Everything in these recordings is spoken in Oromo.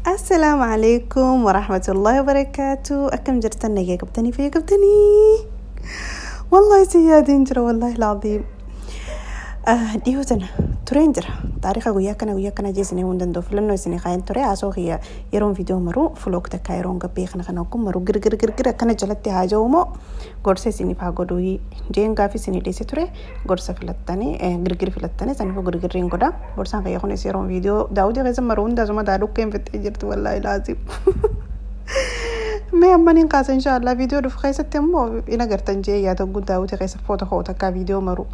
السلام عليكم ورحمة الله وبركاته. أكم جرتن يا قبتني في قبتني والله سيادين جرى والله العظيم. Dhiyoo tureen jira. Taariika guyyaa kana guyyaa kana jeesanii waan danda'u filannoo isinii kaayan ture haasoo kiyya yeroon viidiyoo maruu vlog takka yeroon gabbee kana kana kun maruu girgir girgir akkana jalatti haa jiru moo gorsa isiniif haa godhuu jeen gaafii isinii dhiise ture gorsa filattanii girgir filattanii saniifuu girgirriin godha. Gorsaan kiyya kunis yeroon viidiyoo daawwitii keessa maruu hunda asuma taa dhukkeen fixee jirti wallaahi laazim. Mee amma niin kaasa inshaallah viidiyoo dhufu keessatti immoo in agartan jee yaada guddaa daawwitii keessa foota koo takka viidiyoo maru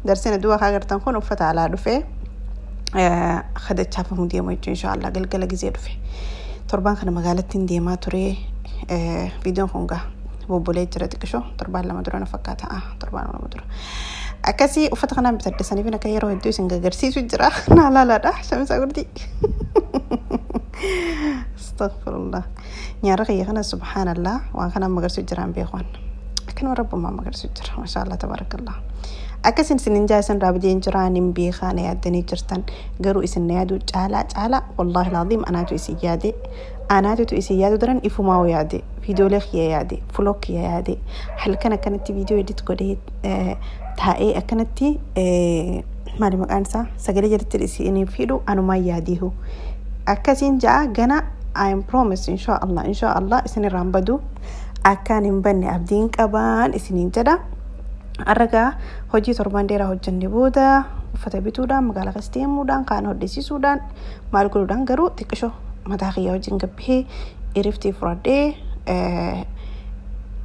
darsina du'a kaa agartan kun uffata alaa dhufee kadachaafamu deemu jechuun inshaallah galgala gizee dhufe. Torbaan kana magaalatti hin deemaa ture viidiyoon kun gaa bobbolee jira xiqqishoo torbaan 2 dura na fakkaata torbaan 2 dura. Akkasii uffata kanaan bitadhe saniif akka yeroo hedduu isin agarsiisu jira naa laalaadha shamisa gurdii. Astaghfirullah. Nyaara kiyya kana subhaanallah waan kana magarsu jiraan beekuun. Akkanuma rabbummaa magarsu jira maashaallah tabaarakallah. Akkasin isin jaa isin raabideen jiraan hin beekaa na yaaddanii jirtan garuu isin na yaaduu caalaa caalaa wallaahi laazim anaatu isin yaade anaatutu isin yaadu daran ifumaa yaade viidiyoolee kiyya yaade vlog kiyya yaade halkan akkanatti viidiyoo edit godhee taa'ee akkanatti maali maqaan isaa sagalee jalatti isiniif hidhu anumaan yaadiihu. Akkasiin ja'a gana I am promise inshallah inshallah isin irraan badu akkaan hin banne abdiin qabaan isiniin jedha. Arragaa hojii torbaan dheeraa hojjenne booda uffata bituudhaan magaalaa keessa deemuudhaan kaan hodhisiisuudhaan maal godhuudhaan garuu xiqqishoo mataa kiyya wajjin gabbee iriftii fudhadhee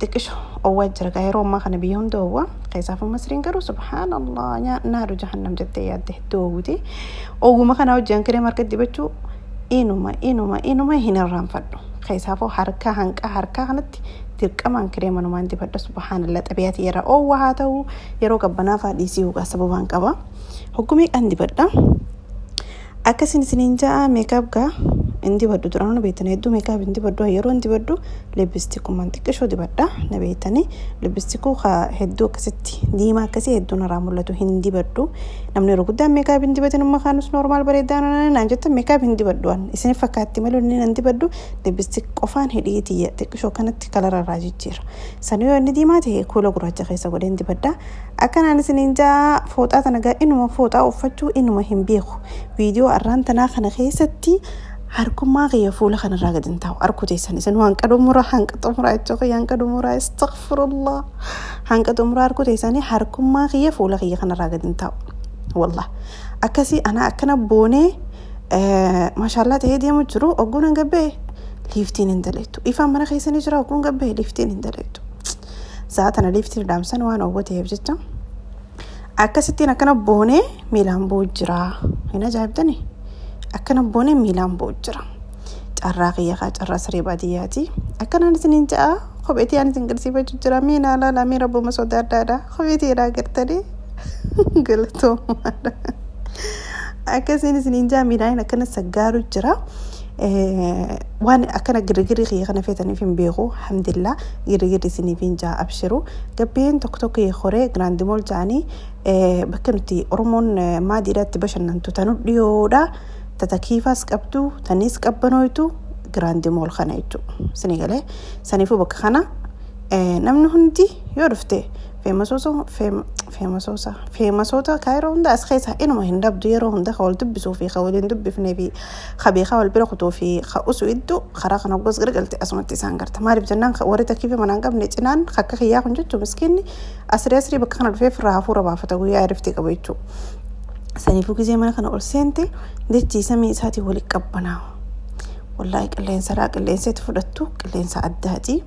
xiqqishoo owwaa jira gaa yeroo ammaa kana biyya hunda owwaa keessaafuu Masriin garuu subhaanallah naaru jahannam jettee yaadde hedduu owwuti. Owwuma kana hojjan kiree marga dibachuu inuma inuma inuma hin irraanfadhu keessaafuu harka hanqa harkaa kanatti dirqamaan kiree manumaan dibadha subhaanallah xabiyaati yeroo oowwaa haa ta'u yeroo qabbanaa fa'aa dhiisii hugaa sababaan qaba. Hoggumii kan dibadha. Akkasin isiniin ja'a meekaap gaa hin dibadhu duraan beektanii hedduu meekaap hin dibadhu yeroo hin dibadhu lippistikumaan xiqqishoo dibadha na beektanii lippistikuu hedduu akkasitti diimaa akkasii hedduu narraa mul'atu hin dibadhu namni yeroo guddaan meekaap hin dibatin amma kaanus normaal bareedaa naan jettan meekaap hin dibadhu waan isin fakkaatti malee inni nan dibadhu lippistik qofaan hidhii tiyya xiqqishoo kanatti kalara irraa jijjiira sanii yoo inni diimaa ta'e kuula gurraacha keessa godhee hin dibadha. Akkanaan isiniin ja'a fooxaa tana gaa inuma fooxaa uffachuu inuma hin beeku viidiyoo arraan tanaa kana keessatti harkummaa kiyya fuula kanarraa gadi hin taa'u harku teessan isin hanqa dhumuraa hanqa xumuraa jechuu kiyya hanqa dhumuraa astaghfirullah hanqa xumuraa harku teessanii harkummaa kiyya fuula kiyya kanarraa gadi hin taa'u wallah akkasii ana akkana boonee maashaallah ta'ee deemu jiru ogguun hin gabbee liiftiin hin daleettu ifaan mana keessanii jira ogguun gabbee liiftiin hin daleettu sa'a tana liiftiin dhaamsan waan oowwa ta'eef jecha akkasittiin akkana boonee miilaan bu'u jira hin ajaa'ibdanii. Akkana boonee miilaan bu'u jira. Carraa kiyya kaa carraa saree baadiyyaati. Akkanaan isiniin ja'a kopheetii aan isin garsiifachuu jira. Mee naa laalaa mee rabbuma sodaadhaadha. Kopheetii irraa agartanii galatoomaadha. Akkasiin isiniin ja'a miilaan akkana saggaaru jira. Waan akkana girgirri kiyya kana feetaniif hin beeku alhamdulillah girgirri isiniif hin ja'a abshiru. Gabbeen tokko tokko horee Grand Mall ja'anii bakka nuti Oromoon maadiidhaatti bashannantu tanu dhiyoodha. Tatakiifaas qabdu tanis qabbanooytu Grand Mall kana jechuudha. Isinii galee saniifuu bakka kana namni hundi yoo dhufte feemasoota kaayiroo hunda as keessa inuma hin dhabdu yeroo hunda ka wal dubbisuu fi ka waliin dubbifnee fi ka beekaa wal bira kutuu fi ka usu iddoo karaa kana gos gargalte asumatti isaan garta. Maaliif jennaan warri takiifa mana hin qabne cinaan akka kiyyaa kun jechuun miskiinni asiree asiree bakka kana dhufee firraa hafuura baafata guyyaa iriftii qabu jechuudha. Saniifuu gizee mana kana ol seente dachii samii isaatii waliin qabbanaa'a. Wallaahi qilleensa irraa qilleensa itti fudhattu qilleensa addaati.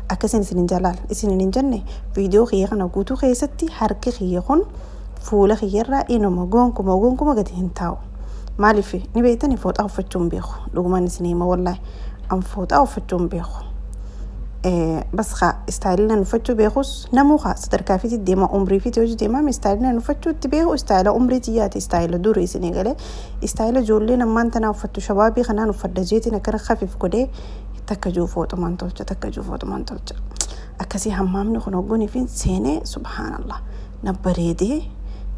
Akkasiin isinin jalaal isinin hin jenne viidiyoo kiyya kana guutuu keessatti harki kiyya kun fuula kiyya irraa inuma gonkuma gonkuma gadi hin taa'u. Maaliif ni beektanii fooxaa uffachuu hin beeku dhugumaan isin hima wallaahi an fooxaa uffachuu hin beeku. Bas haa istaayilii uffachuu beekus namuu haa sadarkaa fi deema umrii fi hojii deemaa istaayilii uffachuu itti beeku istaayila umrii xiyyaati istaayila durii isinii galee istaayila ijoolleen ammaan tanaa uffattu shabaabii kanaan uffadha jeetiin akkana khafiif godhee takka jiru fooxumaan tolcha takka jiru fooxumaan tolcha akkasii hammaamni kun hoggoonii fi seenee subhaanallah na bareedee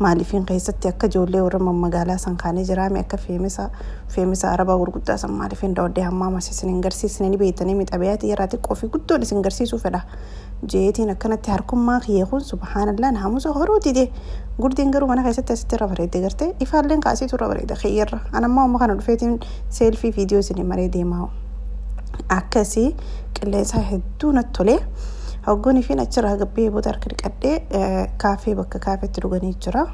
Maaliifin keessatti akka ijoollee warra magaalaa san kaanee jiraame akka feemisa arabaa gurguddaa san maaliifin daawwadee hammaamas isin hin garsiisne ni beektanii mixabiyaati yeroo xiqqoo fi guddoon isin garsiisuu fedha. Jeetiin akkanatti harkummaa kiyya kun subhaanallah naamusa horuu dide. Gurdiin garuu mana keessatti asitti irra bareedde gartee ifaalleen kaasiitu irra bareeda kiyyarra. Anammoo amma kana dhufeetiin seelfii viidiyoo isin maree deemaa. Akkasii qilleensa hedduu natti tolee. Hoggoon fi achirraa gabbee booda harka dhiqadhee kaafee bakka kaafeetti dhuganii jira.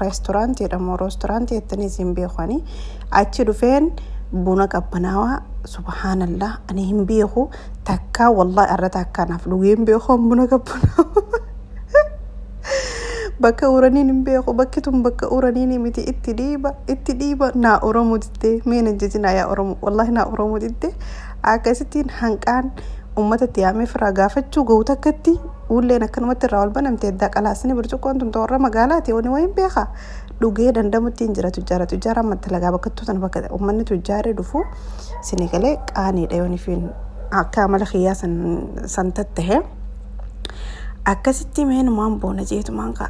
Reestooraantii jedhamu reestooraantii jettanii isin beekanii achi dhufeen buna qabbanaawaa subhaanallah ani hin beeku takkaa wallahi irra takkaa naaf dhugee hin beeku buna qabbanaawaa. Bakka uraniin hin beeku bakki tun bakka uraniin miti itti dhiiba naa Oromoo diddee meen hin yaa Oromoo wallahi naa Oromoo diddee akkasittiin hanqaan uummatatti yaamee firaa gaafachuu gahu takkatti ulleen akkanumatti irraa ol banamte eddaa qalaasni burcuqqoon tun warra magaalaati wani wayin beeka dhugee dandamutti hin jira tujjaara tujjaara ammatti lagaa bakkattuu tana bakka uummanni tujjaaree dhufu sinigalee qaaniidha yoon ifiin akka amala kiyyaa san tattahe akkasitti meenumaan boona jeetumaan ka'a.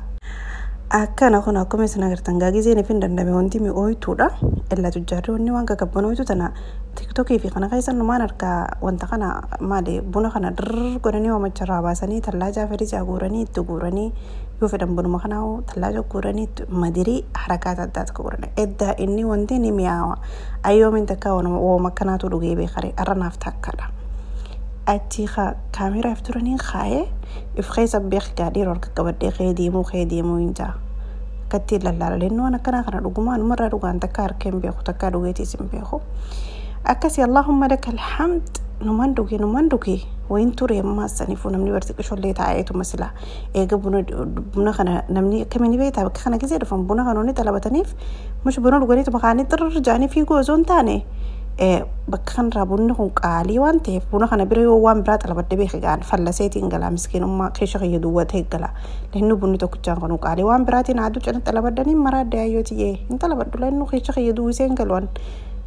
Akkana kun akkuma isin agartan gaagizeen ifin dandame wanti mi'ooytuudha. Illa tujjaarri wanni waan gaggabbanoytu tana tiktokii fi kana keessa numaan harkaa wanta kana maali buna kana dirr godhanii oomacharraa baasanii tallaa firiijaa guuranii itti guuranii yoo fedhan bunuma kanaa tallaaja guuranii itti madirii harakaata addaa tokko godhan. Eddaa inni wanti ni mi'aawa. Ayyoomin takka wooma akkanaatu dhugee beekare arra naaf takkaadha. Achi kaameraaf turaniin kaa'ee if keessa beek gaadhiin harka qabadhee kee deemuu hin jaa. Akkatti lallaalaleennu waan akkanaa kana dhugumaan umarraa dhugaan takka harka hin beeku takka dhugeetiis hin beeku. Akkasii Allahumma laka alhamd numan dhugee wayin ture ammaas saniifuu namni barsi qishollee taa'eetuma sila eega buna kana namni akkamiin beektaa bakka kana gisee dhufan buna kana inni xalabataniif mush buna dhuganiituma kaanii xirr jaanii fiiguu osoo hin taane bakka kanarraa bunni kun qaalii waan ta'eef buna kana bira yoo waan biraa xalabadde beeke gaan fallaseetiin galaa miskiinummaa keessa kiyya duwwatee gala leennu bunni tokkichaan kun qaalii waan biraatiin aduu cina xalabaddanii maraa adda yaayyootiyyee hin xalabaddu leennu keessa kiyya duwwisee hin galuwan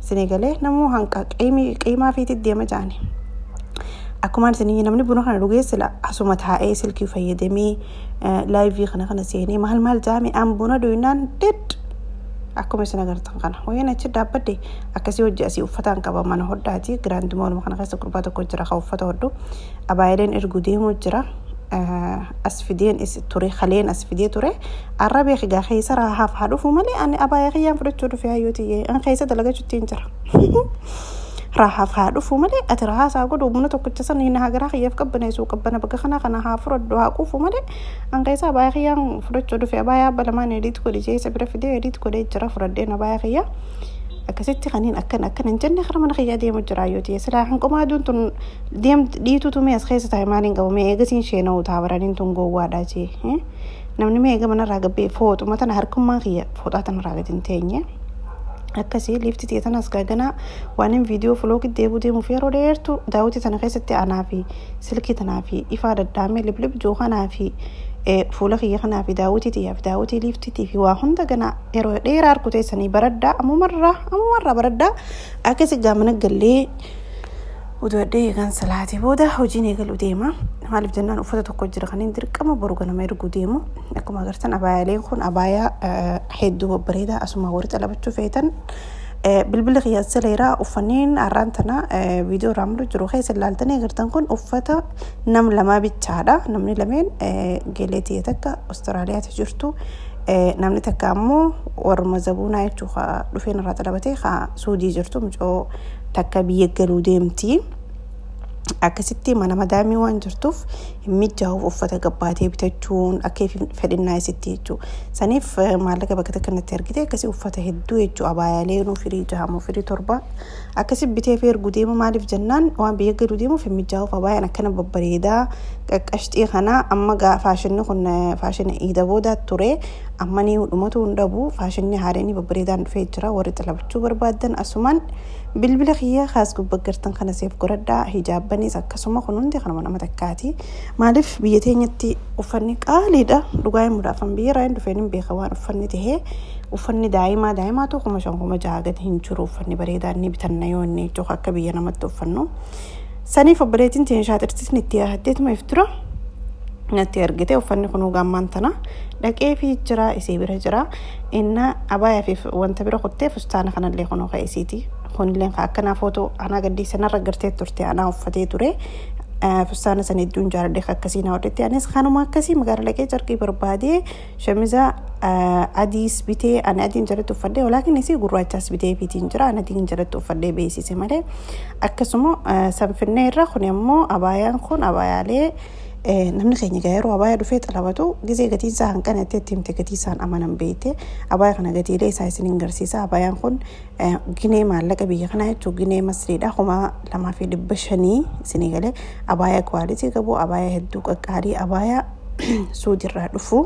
sinigalee namuu hanqa qiimaa fiitti deema jaani. Akkumaan isin namni buna kana dhugee sila asuma taa'ee silkii fayyadamee laayivii kana seenee maal maal jaame an buna dhugnaan did akkuma isin agartan kana wayin achi dhaabbadde akkasii hojii asii uffataan qaba mana hodhaati giraandimooluma kana keessa gurbaa tokko jira kan uffata hodhu abaayileen ergu deemuu jira as fideen ture kaleen as fidee ture arra beeki gaa keessa raahaaf haa dhufu malee ani abaayee kiyyaan fudhachuu dhufe hayyootiyyee an keessa dalagachuutti hin jira. Raahaaf haa dhufu malee ati raahaa isaa godhu buna tokkicha san hin hagaraa kiyyaaf qabbaneessuu qabbana bakka kana kana haa fudhadhu haa quufu malee an keessa abaayee kiyyaan fudhachuu dhufe abaayee abba lamaan ediit godhe jeessa bira fidee ediit godhee jira fudhadheen abaayee kiyyaa. Akkasitti kaniin akkan hin jenne kara mana kiyyaa deemu jira hayyootiyyee silaa hanqumaa aduun tun deem dhiitutu mee as keessa taa'e maaliin qabu mee eegasiin sheena'u taabaraniin tun gowwaadhaa jee namni mee eega manarraa gabbee fooxuma tana harkummaa kiyya fooxaa tanarraa gadi hin teenye. Akkasii liifti ta'e tanas gaaganaa waan hin viidiyoo fulookii deebuu deemuuf yeroo dheertu daawwitii tana keessatti anaa fi silkii tanaa fi ifaa daddaamee liblib joo kanaa fi fuula kiyya kanaa fi daawwitii xiyyaa fi daawwitii liiftiitii fi waa hunda ganaa yeroo dheeraa harku teessanii baraddaa ammumarraa baraddaa akkasii gaamana gallee utuu eegan salaatii booda hojiin eegaluu deema. Maaliif jennaan uffata tokko jira kan hin dirqama boru ganama erguu deemu. Akkuma agartan abaayaaleen kun abaayaa hedduu babbareedaa asuma warri xalabachuu feetan bilbila kiyyaas leeraa uffanneen har'aan tana viidiyoo irraa mul'atu jiru keessa ilaaltanii agartan kun uffata nam lamaa bichaadha. Namni lameen geeleetii takka Awustiraaliyaatti jirtu. Namni takka ammoo warma zabuunaa jechuun dhufeen irraa xalabatee suudii jirtu mucoo takka biyya galuu deemti. Akkasitti mana madaamii waan jirtuuf hin mijaa'uuf uffata gabbaatee bitachuun akka fedhinnaa isitti jechuudha. Saniif maallaqa bakka takkanatti argite akkasii uffata hedduu jechuudha. Abaayaalee nuu firii jahamu firii torba akkasii bitee fi erguu deemu maaliif jennaan waan biyya galuu deemuuf hin mijaa'uuf abaayaan akkana babbareedaa qaqqashxii kana amma faashinni kun faashina iida boodaa ture amma ni dhumatu hin dhabu faashinni haareen babbareedaan dhufee jira warri xalabachuu barbaadan asumaan bilbila kiyya kaas gubbagartan kana seef godhadhaa hijaabbanis akkasuma kun hundi kanuma nama takkaati. Maaliif biyya teenyatti uffanni qaaliidha dhugaa hin mudaafan biyya irraa hin dhufeen hin beeka waan uffanni tahee uffanni daa'imaa daa'imaatu 5,000 6,000 gadi hin jiru uffanni bareedaan ni bitanna yoo inni jechuudha akka biyya namatti uffannu. Saniif obboleettiin teen shaaxirtisni itti yaaddeetuma if dura. Natti argite uffanni kun gammaan tana dhaqee fi jira isii bira jira inna abaayaa fi wanta bira kuttee fustaana kanallee kunoo ka isiiti kunillee akkanaa footoo anaa gaddii sanarra gartee turte anaa uffatee ture fustaana san hedduun jaaladhe akkasii na hodhette anis kanuma akkasii magaala dhaqee carqii barbaadee shamiza adiis bitee ani adiin jalatti uffadhee walaakin isii gurraachaas bitee fiitiin jira ani adiin jalatti uffadhee beeksise malee akkasuma sanfinnee irra kun immoo abaayaan kun abaayaalee namni keenya egaa yeroo abaayaa dhufee xalabatu gisee gatiin isaa hanqana itti himte gatii isaan amanan beekte abaayaa kana gatiilee isaa isin garsiisa abaayaan kun ginee maallaqa biyya kanaa jechuun ginee masriidha 2500 isinii galee abaayaa kwaalitii qabu abaayaa hedduu qaqqaalii abaayaa suudirraa dhufu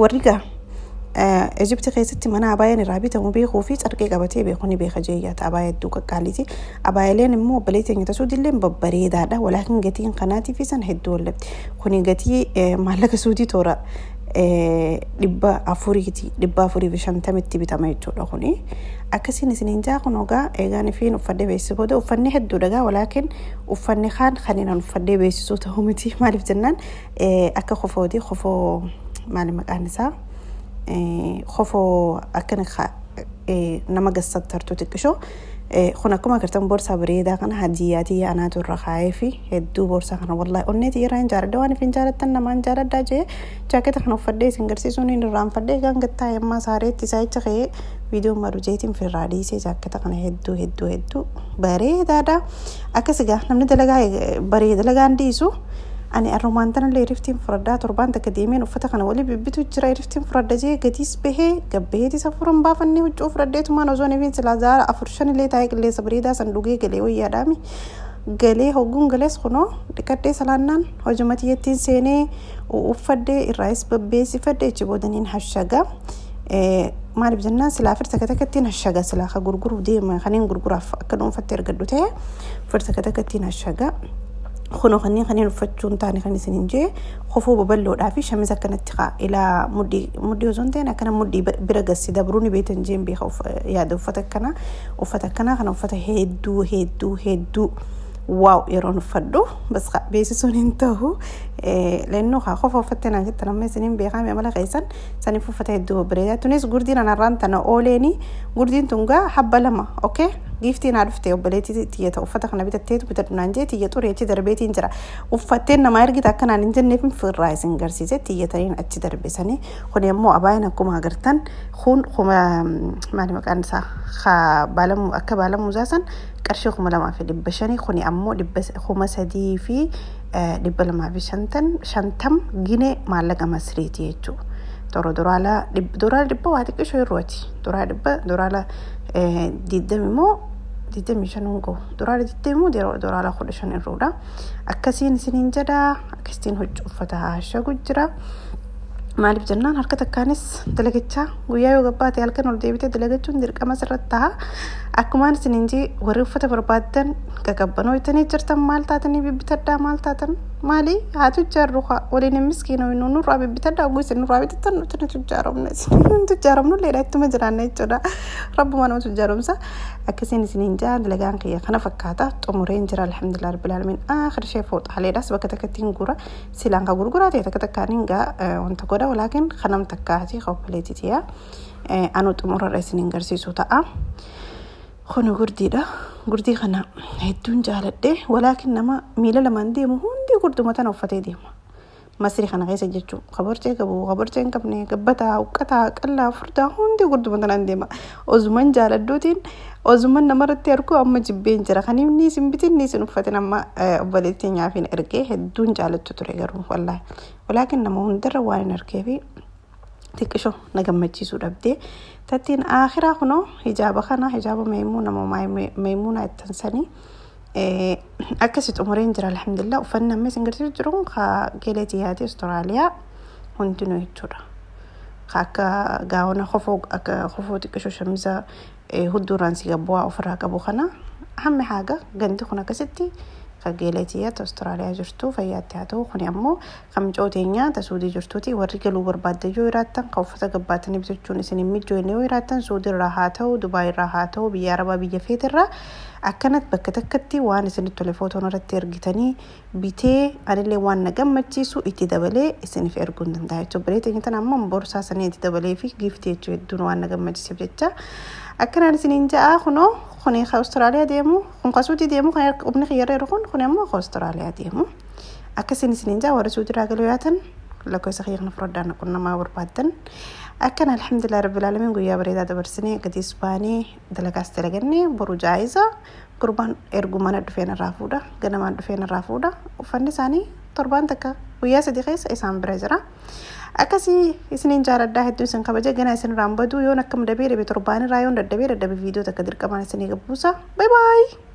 warri gaa Ijipti keessatti mana abaayaan irraa bitamu beekuu fi carqee qabatee beeku ni beeka jeeyyaata abaayaa hedduu qaqqaaliiti. Abaayaleen immoo obboleetti keenya suudiillee babbareedaadha. Walaakin gatiin kanaatii fi san hedduu wallabdi. Kuni gatii maallaqa suudii toora 400ti 450tti bitama jechuudha kuni. Akkasiin isiniin jaa kun ogaa eegaan ifiin uffadhee beeksisu booda uffanni hedduu dhagaa walaakin uffanni kaan kan inni uffadhee beeksisuu ta'uu miti maaliif jennaan akka kofooti kofoo maali maqaan isaa kofoo akkana nama gassattartu xiqqishoo kun akkuma agartan boorsaa bareedaa kana hadiyyaatii anaatu irra kaayee fi hedduu boorsaa kana wallaahi onneeti yeroo hin jaaladha waan ifin jaalattan namaan jaaladhaa jee jaaketa kana uffadhee isin garsiisuun hin irraanfadhee egaan gattaa yemmaa saareetti isaa ka'ee viidiyoo maru jeetiin firraa dhiisee jaaketa kana hedduu hedduu hedduu bareedaadha akkas egaa namni dalagaa bareeda dalagaan dhiisu ani arrumaan tanallee iriftiin furadhaa torbaan takka deemeen uffata kana walii bibbitu jira iriftiin furadha jee gatiis bahee gabbeetis afuran baafannee huccuu furadheetumaan osoo nifiin silaa zaara 4 5 illee taa'ee qilleensa bareedaa san dhugee galee wayyaadhaami galee hogguun galees kunoo dhiqadhee salaannaan hojuma tiyyattiin seenee uffadhee irraayis babbeessifadhe achi boodaniin hashaga maaliif jennaan silaa firta takattiin hashaga silaa ka gurguruuf deema kaniin gurguraaf akka dhuunfatti ergadhu ta'e firta takattiin hashaga. Kunoo kanneen kanneen uffachuun taane kan isin hin jee kofoo babal'oodhaa fi shamiza akkanatti kaa ilaa mudhii osoo hin ta'in akkana mudhii bira gassi dabruu ni beektan jeen beeka yaada uffata akkanaa kana uffata hedduu hedduu hedduu waaw yeroon uffadhu bas beeksisuun hin ta'u leennoo kaa kofa uffattee naan jettan amma isiniin beekaa mi'a mala keessan saniif uffata hedduu babbareedaa tunis gurdiin anarraan tana ooleeni gurdiin tun gaa habba lama okee giiftii naa dhufte obboleettii tiyyata uffata kana bitatteetu bitadhu naan jee tiyya xuree achi darbeetiin jira uffatteen nama ergita akka naan hin jenneef firraa isin garsiise tiyyataniin achi darbisanii kun immoo abaayaan akkuma agartan kun kuma maali maqaan isaa akka baala muuzaa san qarshii 2500 kuni ammoo 3250 ginee maallaqa masriiti jechuudha. Toora doraala 100 waa xiqqishoo yerrooti. Doraala 100 doraala 20 immoo 25 hin gahu. Doraala 20 immoo doraala 15 irroodha. Akkasiin isiniin jedha akkasiin huccuu uffata hashagu jira. Maaliif jennaan harka takkaanis dalagachaa guyyaa yoo gabbaate halkan ol deebitee dalagachuun dirqama sirratti ta'a. Akkumaan isiniin jee warri uffata barbaaddan qaqabbanoo bitanii jirtan maal taatanii bibbitadhaa maal taatan maali haa tujjaarru waliin hin miskiinoo nu nurraa bibbitadhaa oguu isin nurraa bitattan nuti ni tujjaaromna isin tujjaaromnu leedha ittuma jiraanna jechuudha. Rabbuma nama tujjaaromsa akkasiin isiniin jaa dalagaan kiyya kana fakkaata xumureen jira alhamdulillah rabbil aalamiin aakhir ishee fooxaaleedhaas bakka takkatti hin gura silaan ka gurguraa ta'e takka takkaan hin gaa wanta godha walaakin kanam takkaati obboleettii tiya anu xumurarra isiniin garsiisu ta'a. Kun gurdiidha. Gurdii kana hedduun jaaladhe walaakin nama miila lamaan deemu hundi gurduma tana uffatee deema. Masrii kana keessa jechuun kabarcee qabu kabarcee hin qabne gabbataa uqqataa qallaa furdaa hundi gurduma tanaan deema. Ozuman jaaladhuutiin ozuman namarratti argu amma jibbeen jira. Kan inni isin bitin inni isin uffatin amma obboleettii nyaafiin ergee hedduun jaalattu ture garuu wallaahi. Walaakin nama hundarra waan hin argeefi xiqqishoo na gammachiisuu dhabdee. Tattiin akhiraa kunoo hijaaba kana hijaaba meemuuna meemuuna ittansanii akkasi xumureen jira alhamdulillah uffanni amma isin garsiisu jiru kun kaa geeleetii yaatee Austraaliyaa hundinuu jechuudha. Akka gaawona kofoo akka kofoo xiqqishoo shamiza hudduuraan si gabbu'aa ofirraa qabu kana hammi haaga gandi kun akkasitti Kageeleetii Awustiraaliyaa jirtu fayyaatti haa ta'u. Kuni ammoo kan micoo teenyaa ta Suudii jirtuuti. Warri galuu barbaadde yoo jiraattan, kan uffata gabbaatanii bitachuun isin hin mijoofne yoo jiraattan, Suudiirraa haa ta'u, Dubaayirraa haa ta'u, biyya Arabaa biyya feetirraa akkanatti bakka takkatti waan isinitti tole footoon irratti ergitanii bitee anillee waan na gammachiisu itti dabalee isiniif erguu hin danda'a jechuudha. Bareeda teenya tana ammoo boorsaa sanii itti dabalee fi giiftii jechuudha hedduun waan na gammachiiseef jecha. Akkanaan isiniin ja'a. Kunoo kuni ka Awustiraaliyaa deemu, kun ka Suudii deemu, kan humni kiyyarra jiru kun ammoo ka Awustiraaliyaa deemu. Akkasiin isiniin ja'a. Warri Suudiirraa galuu yaatan lakkoofsa kiyya kana fudhadhaan qunnamaa barbaaddan. Akkana alhamdulillah rabbil alamin guyyaa bareedaa dabarsinee gadiis baanee dalagaas dalagannee boru jaayiza gurbaan ergu mana dhufeen irraa fuudha, ganamaan dhufeen irraa fuudha. Uffanni isaanii torbaan takka guyyaa 3 keessa isaan bira jira. Akkasii isiniin jaaladhaa, hedduu isin kabaja. Ganaa isin irraan baduu yoon akkam dabee dabe torbaan irraa yoon daddabee daddabe viidiyoo takka dirqamaan isinii gabbuusa. Bye bye.